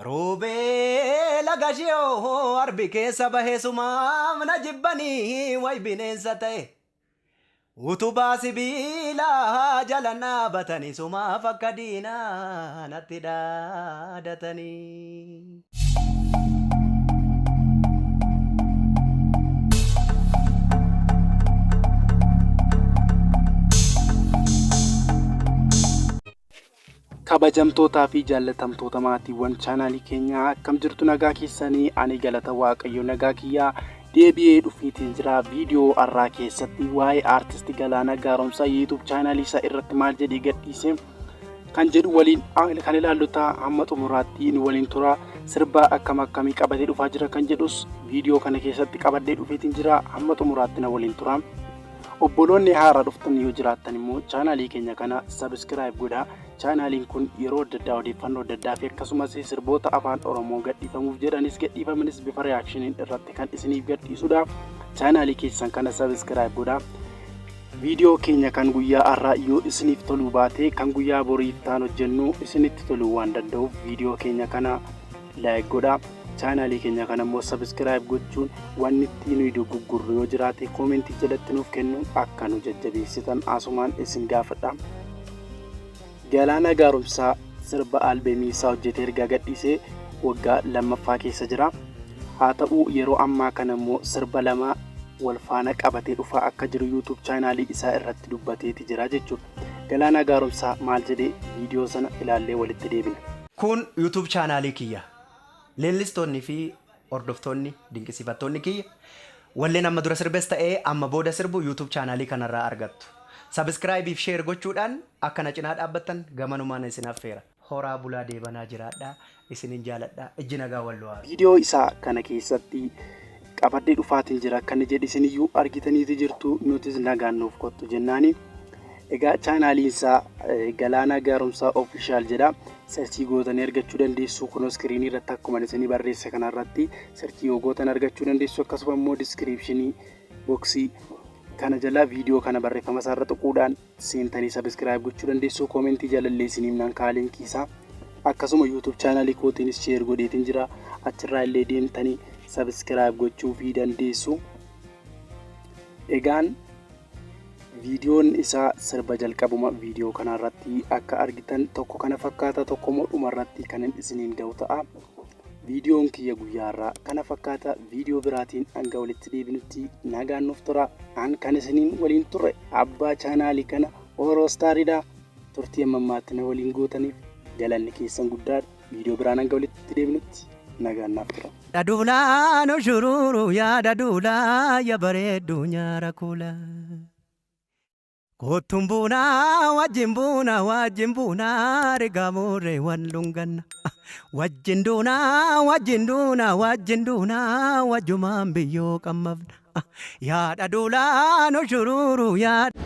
Roobee laga shiyoo arbi keessa bahee sumaaf na jibbanii way bineensa ta'e. Utubaa sibiilaa jala dhaabatanii sumaaf akka diinaa natti dhaadatanii. Kabajamtootaa fi jaallatamtoota maatiiwwan chaanaalii keenyaa, akkam jirtu? Nagaa keessanii? Ani galata Waaqayyo nagaa kiyyaa. Deebi'ee dhufiitiin jira. Viidiyoo har'aa keessatti waa'ee aartisti Galaanaa Gaaromsaa YouTube chaanaalii isaa irratti maal jedhee gadhiise kan jedhu waliin kan ilaallu ta'a. Hamma xumuraatti nu waliin tura. Sirba akkam akkamii qabatee dhufaa jira kan jedhus viidiyoo kana keessatti qabadhee dhufeetiin jira. Hamma xumuraatti na waliin tura. Obboloonni haaraa dhuftan yoo jiraattan immoo chaanaalii keenya kana subscribe godhaa. Chaanaaliin kun yeroo adda addaa odeeffannoo adda addaa fi akkasumas sirboota Afaan Oromoo gadhiifamuuf jedhanis gadhiifamanis bifa reactioniin irratti kan isiniif gadhiisudha. Chaanaalii keessan kana subscribe godhaa. Viidiyoo keenya kan guyyaa har'aa yoo isiniif toluu baate, kan guyyaa boriif ta'an hojjennu isinitti toluu waan danda'uuf, viidiyoo keenya kana like godhaa. Chaanaalii keenya kana immoo subscribe gochuun wanni ittiin nuyi dogoggorru yoo jiraate koomentii jalatti nuuf kennuun akka nu jajjabeessitan asumaan isin gaafadha. Galaanaa Gaaromsaa sirba albeemii isaa hojjetee ergaa gadhiisee waggaa lammaffaa keessa jira. Haa ta'u, yeroo ammaa kana immoo sirba lama wal faana qabatee dhufaa akka jiru YouTube chaanaalii isaa irratti dubbateeti jira jechuudha. Galaanaa Gaaromsaa maal jedhee? Viidiyoo sana ilaallee walitti deebina. Kun YouTube chaanaalii kiyya. Leellistoonni fi hordoftoonni, dinqisiifattoonni kiyya, walleen amma dura sirbes ta'ee amma booda sirbu YouTube chaanaalii kanarraa argattu. Subscribe fi share gochuudhaan akka na cinaa dhaabbattan gamanumaan isin affeera. Horaa bulaa, deebanaa, jiraadhaa, isinin jaaladhaa, ijji nagaa wal. Viidiyoo isaa kana keessatti qabadhee dhufaatiin jira kan jedhe isiniyyuu argitaniiti jirtu. Nutis nagaan nuuf kottu jennaani. Egaa chaanaaliin isaa Galaanaa Gaaromsaa Official jedha. Search gootanii argachuu dandeessu. Kunoo iskiriinii irratti akkuma isinii barreesse kanarratti search yoo gootan argachuu dandeessu. Akkasuma immoo description box kana jala viidiyoo kana barreeffama isaarra tuquudhaan seentanii subscribe gochuu dandeessu. Koomentii jalallee isiniif nan ka'a linkii isaa. Akkasuma YouTube chaanaalii kootiinis share godheetiin jira. Achirraa illee deemtanii subscribe gochuu fi dandeessu. Egaan viidiyoon isaa sirba jalqabuma viidiyoo kanarratti akka argitan tokko kana fakkaata, tokko immoo dhumarratti kan isiniin ga'u ta'a. Viidiyoon kiyya guyyaarraa kana fakkaata. Viidiyoo biraatiin hanga walitti deebinutti nagaan nuuf tura. An kan isiniin waliin turre abbaa chaanaalii kana Oroostaariidha. Turtii amma ammaatti na waliin gootaniif galanni keessan guddaadha. Viidiyoo biraan hanga walitti deebinutti nagaan naaf tura. Dhaduulaa no shururu yaada duulaa ya bareeddu nyaara kuula. Kottuun buunaa wajjin buunaa wajjin buunaa rigaa moorree wal dhunganna. Wajjin duunaa wajjin duunaa wajjin duunaa wajjumaan biyyoo qammafna. Yaada duulaa no shururu yaada.